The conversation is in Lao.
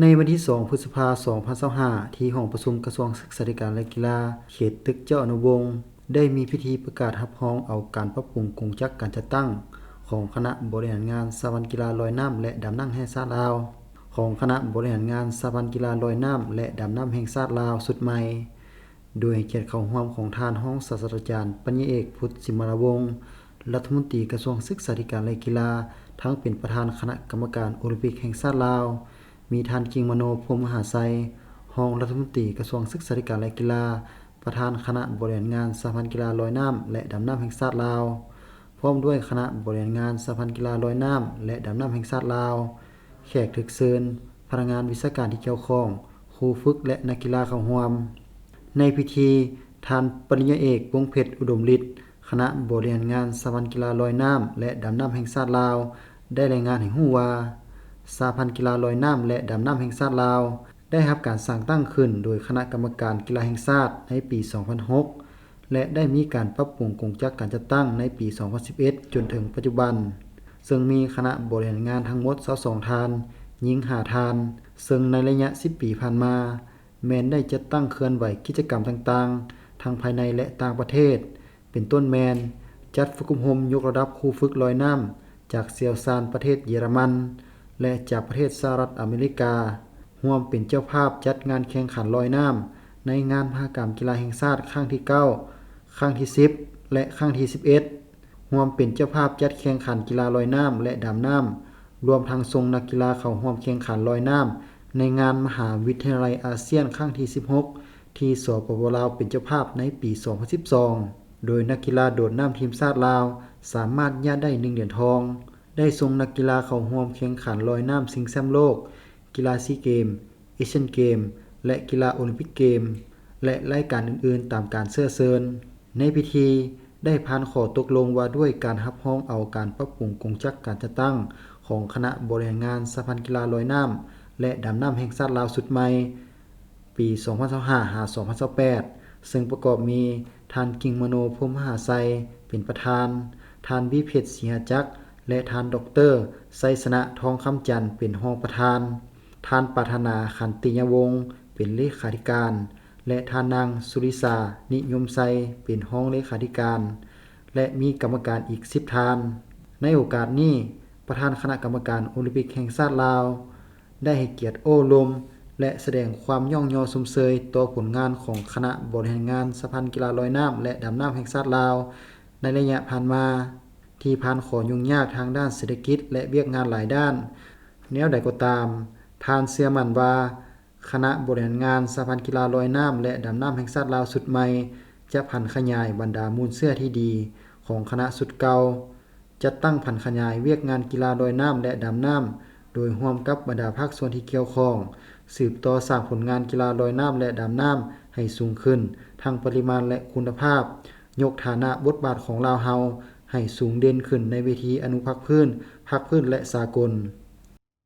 ໃນວັນທີສອງ ພຶດສະພາ ສອງພັນຊາວຫ້າ ທີ່ຫ້ອງປະຊຸມກະຊວງສຶກສາທິການ ແລະ ກິລາ ເຂດຕຶກເຈົ້າອະນຸວົງ ໄດ້ມີພິທີປະກາດຮັບຮອງເອົາການປັບປຸງກົງຈັກການຈັດຕັ້ງຂອງຄະນະບໍລິຫານງານສະຫະພັນກິລາລອຍນ້ຳ ແລະ ດຳນ້ຳແຫ່ງຊາດລາວ, ຂອງຄະນະບໍລິຫານງານສະຫະພັນກິລາລອຍນ້ຳ ແລະ ດຳນ້ຳແຫ່ງຊາດລາວຊຸດໃໝ່. ໂດຍໃຫ້ກຽດເຂົ້າຮ່ວມຂອງທ່ານຮອງສາດສະດາຈານ ປັນຍາເອກ ພຸດ ສິມມະລາວົງ ລັດຖະມົນຕີກະຊວງສຶກສາທິການ ແລະ ກິລາ, ທັງເປັນປະທານຄະນະກຳມະການໂອລິມປິກແຫ່ງຊາດລາວ, ມີທ່ານ ກິ່ງມະໂນ ພົມມະຫາໄຊ ຮອງລັດຖະມົນຕີກະຊວງສຶກສາທິການ ແລະ ກິລາ, ປະທານຄະນະບໍລິຫານງານສະຫະພັນກິລາລອຍນ້ຳ ແລະ ດຳນ້ຳແຫ່ງຊາດລາວ, ພ້ອມດ້ວຍຄະນະບໍລິຫານງານສະຫະພັນກິລາລອຍນ້ຳ ແລະ ດຳນ້ຳແຫ່ງຊາດລາວ, ແຂກຖືກເຊີນ, ພະນັກງານວິຊາການທີ່ກ່ຽວຂ້ອງ, ຄູຝຶກ ແລະ ນັກກິລາເຂົ້າຮ່ວມ. ໃນພິທີ, ທ່ານ ປະລິນຍາເອກ ວົງເພັດ ອຸດົມລິດ ຄະນະບໍລິຫານງານສະຫະພັນກິລາລອຍນ້ຳ ແລະ ດຳນ້ຳແຫ່ງຊາດລາວ ໄດ້ລາຍງານໃຫ້ຮູ້ວ່າ, ສະຫະພັນກິລາລອຍນ້ຳ ແລະ ດຳນ້ຳແຫ່ງຊາດລາວ ໄດ້ຮັບການສ້າງຕັ້ງຂຶ້ນໂດຍຄະນະກຳມະການກິລາແຫ່ງຊາດໃນປີສອງພັນຫົກ ແລະ ໄດ້ມີການປັບປຸງກົງຈັກການຈັດຕັ້ງໃນປີສອງພັນສິບເອັດ ຈົນເຖິງປັດຈຸບັນ, ເຊິ່ງມີຄະນະບໍລິຫານງານທັງໝົດຊາວສອງທ່ານ, ຍິງຫ້າທ່ານ, ເຊິ່ງໃນໄລຍະສິບປີຜ່ານມາ ແມ່ນໄດ້ຈັດຕັ້ງເຄື່ອນໄຫວກິດຈະກຳຕ່າງໆ ທັງພາຍໃນ ແລະ ຕ່າງປະເທດ, ເປັນຕົ້ນແມ່ນ ຈັດຝຶກອົບຮົມຍົກລະດັບຄູຝຶກລອຍນ້ຳຈາກຊ່ຽວຊານປະເທດເຢຍລະມັນ ແລະ ຈາກປະເທດສະຫະລັດອາເມລິກາ, ຮ່ວມເປັນເຈົ້າພາບຈັດງານແຂ່ງຂັນລອຍນ້ຳໃນງານມະຫະກຳກິລາແຫ່ງຊາດຄັ້ງທີເກົ້າ, ຄັ້ງທີສິບ ແລະ ຄັ້ງທີສິບເອັດ, ຮ່ວມເປັນເຈົ້າພາບຈັດແຂ່ງຂັນກິລາລອຍນ້ຳ ແລະ ດຳນ້ຳ, ລວມທັງສົ່ງນັກກິລາເຂົ້າຮ່ວມແຂ່ງຂັນລອຍນ້ຳໃນງານມະຫາວິທະຍາໄລອາຊຽນຄັ້ງທີສິບຫົກ ທີ່ ສປປ ລາວ ເປັນເຈົ້າພາບໃນປີສອງພັນສິບສອງ, ໂດຍນັກກິລາໂດດນ້ຳທີມຊາດລາວສາມາດຍາດໄດ້ໜຶ່ງຫຼຽນທອງ, ໄດ້ສົ່ງນັກກິລາເຂົ້າຮ່ວມແຂ່ງຂັນລອຍນ້ຳຊິງແຊ້ມໂລກ, ກິລາຊີເກມ, ເອຊຽນເກມ ແລະ ກິລາໂອລິມປິກເກມ ແລະ ລາຍການອື່ນໆຕາມການເຊື້ອເຊີນ. ໃນພິທີ ໄດ້ຜ່ານຂໍ້ຕົກລົງວ່າດ້ວຍການຮັບຮອງເອົາການປັບປຸງກົງຈັກການຈັດຕັ້ງຂອງຄະນະບໍລິຫານງານສະຫະພັນກິລາລອຍນ້ຳ ແລະ ດຳນ້ຳແຫ່ງຊາດລາວຊຸດໃໝ່ ປີສອງພັນຊາວຫ້າ ຫາ ສອງພັນຊາວແປດ ເຊິ່ງປະກອບມີ ທ່ານ ກິ່ງມະໂນ ພົມມະຫາໄຊ ເປັນປະທານ, ທ່ານ ວິເພັດ ສີຫະຈັກ ແລະ ທ່ານ ດອກເຕີ ໄຊຊະນະ ທອງຄຳຈັນ ເປັນຮອງປະທານ, ທ່ານ ປາດຖະໜາ ຂັນຕິຍະວົງ ເປັນເລຂາທິການ ແລະ ທ່ານນາງ ສຸລິສາ ນິຍົມໄຊ ເປັນຮອງເລຂາທິການ ແລະ ມີກຳມະການອີກສິບທ່ານ. ໃນໂອກາດນີ້, ປະທານຄະນະກຳມະການໂອລິມປິກແຫ່ງຊາດລາວ ໄດ້ໃຫ້ກຽດໂອ້ລົມ ແລະ ສະແດງຄວາມຍ້ອງຍໍຊົມເຊີຍຕໍ່ຜົນງານຂອງຄະນະບໍລິຫານງານສະຫະພັນກິລາລອຍນ້ຳ ແລະ ດຳນ້ຳແຫ່ງຊາດລາວ ໃນໄລຍະຜ່ານມາ ທີ່ຜ່ານຂໍ້ຫຍຸ້ງຍາກທາງດ້ານເສດຖະກິດ ແລະ ວຽກງານຫຼາຍດ້ານ. ແນວໃດກໍຕາມ, ທ່ານເຊື່ອໝັ້ນວ່າ ຄະນະບໍລິຫານງານສະຫະພັນກິລາລອຍນ້ຳ ແລະ ດຳນ້ຳແຫ່ງຊາດລາວຊຸດໃໝ່ ຈະຜັນຂະຫຍາຍບັນດາມູນເຊື້ອທີ່ດີຂອງຄະນະຊຸດເກົ່າ, ຈັດຕັ້ງຜັນຂະຫຍາຍວຽກງານກິລາລອຍນ້ຳ ແລະ ດຳນ້ຳ ໂດຍຮ່ວມກັບບັນດາພາກສ່ວນທີ່ກ່ຽວຂ້ອງ, ສືບຕໍ່ສ້າງຜົນງານກິລາລອຍນ້ຳ ແລະ ດຳນ້ຳໃຫ້ສູງຂຶ້ນ ທັງປະລິມານ ແລະ ຄຸນນະພາບ, ຍົກຖານະບົດບາດຂອງລາວເຮົາໃຫ້ສູງເດັ່ນຂຶ້ນໃນເວທີອະນຸພາກພື້ນ, ພາກພື້ນ ແລະ ສາກົນ.